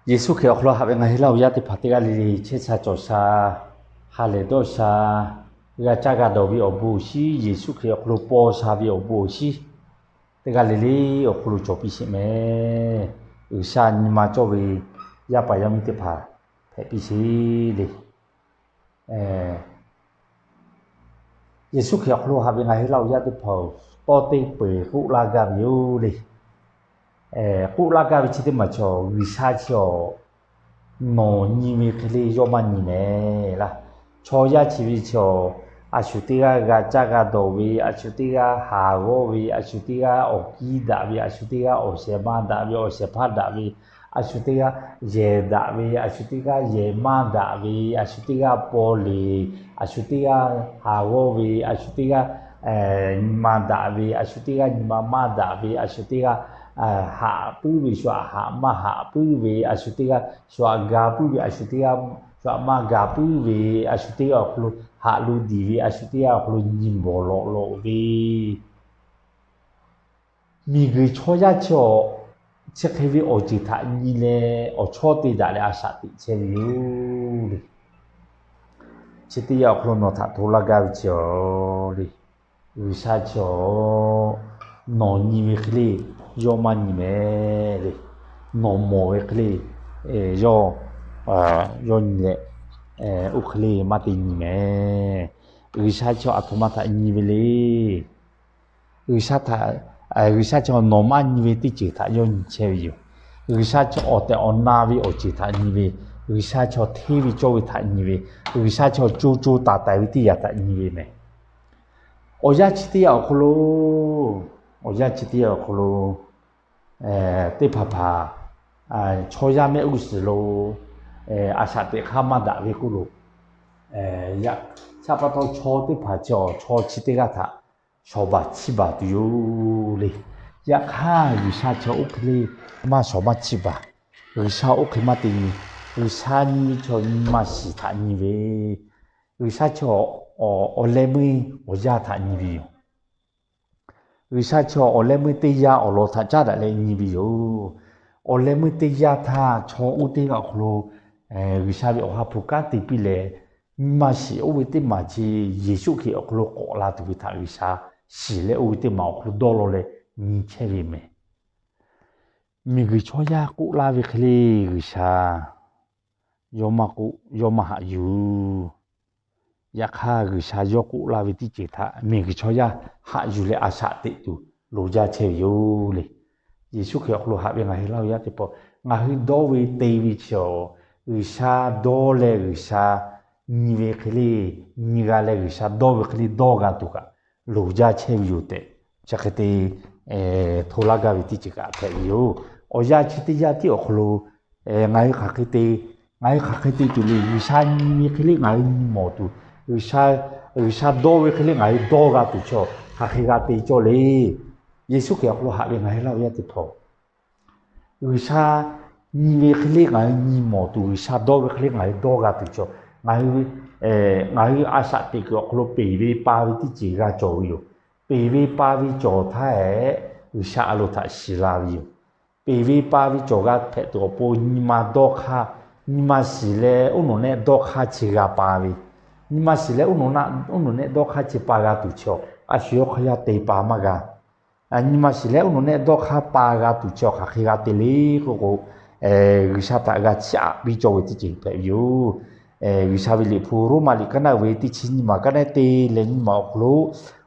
Yeˍsuˆ Hkriꞈ awˬ hk'aw lo haꞈ ve ngaˬ hui Laˇ huˍ yaˇ teˇ hpaˍ teˇ g'aˇ le le, chehˇ sha cawˬ sha, ha lehˬ dawˇ sha, g'a caˇ g'a dawˬ ve awˬ bon awˬ shinˉ, Yeˍsuˆ Hkriꞈ awˬ hk'aw lo paw sha ve awˬ bon awˬ shinˉ, teˇ g'aˇ le le awˬ hk'aw lo cawˬ piˇ sheˍ mehˍ. G'uiˬsha nyi ma cawˇ ve yaˇ paˍ yaˇ miˇ teˇ hpaˍ hpehꞈ piˇ sheˍ le. Yeˍsuˆ Hkriꞈ awˬ hk'aw lo haꞈ ve ngaˬ hui Laˇ huˍ yaˇ teˇ hpaˍ-oˬ, tawˇ teˇ peu-eˬ k'oˆ laˇ gaˇ ve yoˬ le. K'oˆ laˇ gaˇ ve chi teˇ maˬ chaw, G'uiˬsha chi awˬ nawˬ nyi ve hk'e le yawˇ maˇ nyi mehˍ laˇ. Chaw yaˇ chi ve chaw, a shu teˇ g'aˇ g'a caˇ g'a dawˬ ve, a shu teˇ g'aˇ haˍ g'awˇ ve, a shu teˇ g'aˇ awˬ kiˇ daꞈ ve, a shu teˇ g'aˇ awˬ shehˍ ma daꞈ ve, awˬ shehˍ hpaˇ daꞈ ve, a shu teˇ g'aˇ yehˬ daꞈ ve, a shu teˇ g'aˇ yehˬ maˇ daꞈ ve, a shu teˇ g'aˇ paw leˬ, a shu teˇ g'aˇ haˍ g'awˇ ve, a shu teˇ g'aˇ nyi ma daꞈ ve, a shu teˇ g'aˇ nyi ma maˇ daꞈ ve, a shu teˇ g'aˇ haꞈ puiˉ ve, shu aꞈ haꞈ maˇ haꞈ puiˉ ve, a shu teˇ g'aˇ shu aꞈ ga puiˉ ve, a shu teˇ g'aˇ shu aꞈ maˇ ga puiˉ ve, a shu teˇ g'aˇ awˬ hk'aw lo haꞈ lo diˬ ve, a shu teˇ g'aˇ awˬ hk'aw lo nyi bawˬ lawꞈ lawꞈ ve, miˬguiˬ chaw yaˇ chi awˬ, chi hk'e ve awˬ ceuˬ htaꞈ nyi leh awˬ chawˇ te daꞈ leh a shaꞈ teꞈ chehˇ ve yoˬ le. Chi teˇ yanˇ awˬ hk'aw lo nawˬ htaꞈ hto laˇ gaˇ ve chi awˬ le, G'uiˬsha chi awˬ nawˬ nyi ve hk'e le yawˇ maˇ nyi mehˍ le. Nawˬ mawˬ ve hk'e le yawˇ, yawˇ nyi leh, oˇ hk'e le maˇ te nyi mehˍ. G'uiˬsha chi awˬ aˬ htoꞈ ma htaꞈ nyi ve le. G'uiˬsha htaꞈ, G'uiˬsha chi awˬ nawˬ maˇ nyi ve teˇ ceuˬ htaꞈ yawˇ nyi chehˇ ve yoˬ. G'uiˬsha chi awˬ tehˬ awˬ na ve awˬ ceuˬ htaꞈ nyi ve, G'uiˬsha chi awˬ hteˇ ve cawˇ ve htaꞈ nyi ve, G'uiˬsha chi awˬ co co taiˍ taiˍ ve teˇ yanˇ htaꞈ nyi ve mehˍ. Awˬ yanˇ chi teˇ yanˇ awˬ hk'aw lo, awˬ yanˇ chi teˇ yanˇ awˬ hk'aw lo, teˇ hpaˍ hpaˍ chaw yaˇ mehˆ g'uˇ suhˍ lo a shaꞈ teꞈ hk'aˇ maˇ daꞈ ve k'oˆ lo, yaꞈ hk'aˇ pa taw chaw teˇ hpaˍ chi awˬ chaw chi teˇ g'aˇ htaꞈ shawˍ baˬ chiˇ baˬ tuˬ yoˬ le. Yaꞈ hk'aˇ G'uiˬsha chi oˇ hk'e le maˇ shawˍ maˇ chiˇ baˬ. G'uiˬsha oˇ hk'e maˇ te nyi. G'uiˬsha nyi ve chaw nyi ma shiˍ htaꞈ nyi ve, G'uiˬsha chi awˬ leh meuˇ awˬ yaˇ htaꞈ nyi ve yoˬ. G'uiˬsha chi awˬ leh meuˇ teˇ yanˇ awˬ lawn htaꞈ caˉ daꞈ leh nyi ve yoˬ. Awˬ leh meuˇ teˇ yanˇ htaˇ chaw oˇ teˇ g'aˇ awˬ hk'aw lo G'uiˬsha ve awˬ ha hpu kanˉ te piˇ leh, nyi ma shiˍ oˇ ve teˇ maˬ chi Yeˍsuˆ Hkriꞈ awˬ hk'aw lo k'awꞈ la tuˬ ve htaꞈ G'uiˬsha shiˍ leh oˇ ve teˇ maˬ awˬ hk'aw lo dawˇ law leh nyi chehˇ ve mehˍ. Miˬguiˬ chaw yaˇ k'oˆ laˇ ve hk'e le G'uiˬsha yawˇ maˇ k'oˆ, yawˇ maˇ haꞈ yuˬ. Yaꞈ hk'aˇ G'uiˬsha yawˇ k'oˆ laˇ ve teˇ ceuˬ htaꞈ miˬguiˬ chaw yaˇ haꞈ yuˬ leh a shaꞈ teꞈ tuˬ loˍ jaˇ chehˇ ve yoˬ le. Yeˍsuˆ Hkriꞈ awˬ hk'aw lo haꞈ ve ngaˬ hui Laˇ huˍ yaˇ teˇ hpaˍ, ngaˬ hui dawˇ ve te ve chi awˬ, G'uiˬsha dawˇ leh G'uiˬsha nyi ve hk'e le nyi g'a leh, G'uiˬsha dawˇ ve hk'e le dawˇ g'a tuˬ kaꞈ loˍ jaˇ chehˇ ve yoˬ tehꞈ, chi hk'e te hto laˇ gaˇ ve teˇ ceuˬ kaꞈ hpehꞈ ve yoˬ. Awˬ yanˇ chi teˇ yanˇ tiˉ awˬ hk'aw lo ngaˬ hui hk'aˬ hk'e te, ngaˬ hui hk'aˬ hk'e te tuˬ le. G'uiˬsha nyi ve hk'e le ngaˬ hui nyi mawˬ tuˬ, G'uiˬsha, G'uiˬsha dawˇ ve hk'e le ngaˬ hui dawˇ g'a tuˬ chaw hk'aˬ hk'e g'a te cawˇ le. Yeˍsuˆ Hkriꞈ awˬ hk'aw lo haꞈ ve ngaˬ hui Laˇ huˍ yaˇ teˇ hpaˍ, G'uiˬsha nyi ve hk'e le ngaˬ hui nyi mawˬ tuˬ, G'uiˬsha dawˇ ve hk'e le ngaˬ hui dawˇ g'a tuˬ chaw, ngaˬ hui, ngaˬ hui a shaꞈ teꞈ kuiˬ awˬ hk'aw lo peˬ ve pa ve teˇ ceuˬ g'a cawˬ ve yoˬ. Peˬ ve pa ve cawˬ htaˇ hehꞈ, G'uiˬsha a loˍ htaꞈ shiˍ la ve yoˬ. Peˬ ve pa ve cawˬ g'a hpehꞈ tuˬ awˬ pon nyi ma dawˇ hk'aˇ, nyi ma shiˍ leh oˇ nawˬ nehˆ dawˇ hk'aˇ chi g'a pa ve, nyi ma shiˍ leh oˇ nawˬ nehˆ dawˇ hk'aˇ chi pa g'a tuˬ chaw, a shu yawˇ hk'aˇ yaˇ te pa maˇ g'a. Nyi ma shiˍ leh oˇ nawˬ nehˆ dawˇ hk'aˇ pa g'a tuˬ chi awˬ hk'aˬ hk'e g'a te le k'oˆ k'o, G'uiˬsha htaꞈ g'a chiˇ aꞈ piˇ cawˇ ve teˇ ceuˬ hpehꞈ ve yoˬ. G'uiˬsha ve liꞈ hpu Roˉmaꞈ liꞈ kaˉ naˆ ve teˇ chi nyiˇ maˬ kaˉ naˆ te leh nyiˇ maˬ awˬ hk'aw lo,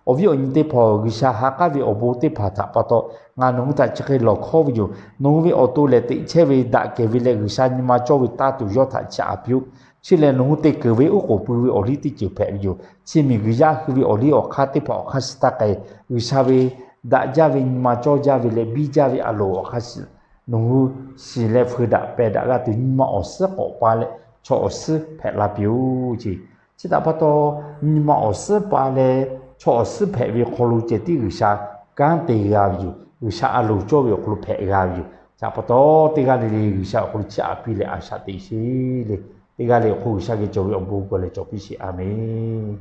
awˬ viˉ awˬ nyi teˇ hpaˍ, G'uiˬsha ha k'aˉ ve awˬ bon teˇ hpaˍ htaꞈ pa taw, ngaˬ nawˬ hui htaꞈ chi hk'e lawˬ hkawˉ ve yoˬ. Nawˬ hui ve awˬ to lehˬ teꞈ chehˇ ve daꞈ kehˬ ve leh G'uiˬsha nyi ma cawˇ ve taˇ tuˬ yawˇ htaꞈ chiˇ aꞈ piˇ-oˆ. Chi lehˬ nawˬ hui te keunˍ ve oˉ k'oˍ pui ve awˬ liˇ teˇ ceuˬ hpehꞈ ve yoˬ. Chi miˬguiˬ yaˇ hui ve awˬ liˇ awˬ hk'aˇ teˇ hpaˍ awˬ hk'aˇ suh taˇ k'ai, G'uiˬsha ve daꞈ jaˇ ve nyi ma cawˇ jaˇ ve leh biˇ jaˇ ve a loˍ awˬ hk'aˇ suh, nawˬ hui shiˍ leh hpeu daꞈ pehˬ daꞈ g'a tuˬ nyi ma awˬ suhˉ k'awꞈ pa leh chaw awˬ suhˉ hpehꞈ la piˇ-oˆ ce. Chi htaꞈ pa taw, nyi ma awˬ suhˉ pa leh chaw awˬ suhˉ hpehꞈ ve hk'aw lo ceh tiˉ G'uiˬsha kanˉ te g'a ve yoˬ. G'uiˬsha a loˍ cawˇ ve awˬ hk'aw lo hpehꞈ g'a ve yoˬ. Chi htaꞈ pa taw, teˇ g'aˇ le le G'uiˬsha awˬ hk'aw lo chiˇ aꞈ piˇ leh a shaꞈ teꞈ sheˍ le. Teˇ g'aˇ le awˬ hk'aw G'uiˬsha geh cawˬ ve awˬ bon g'a leh cawˬ piˇ sheˍ. A menˬ.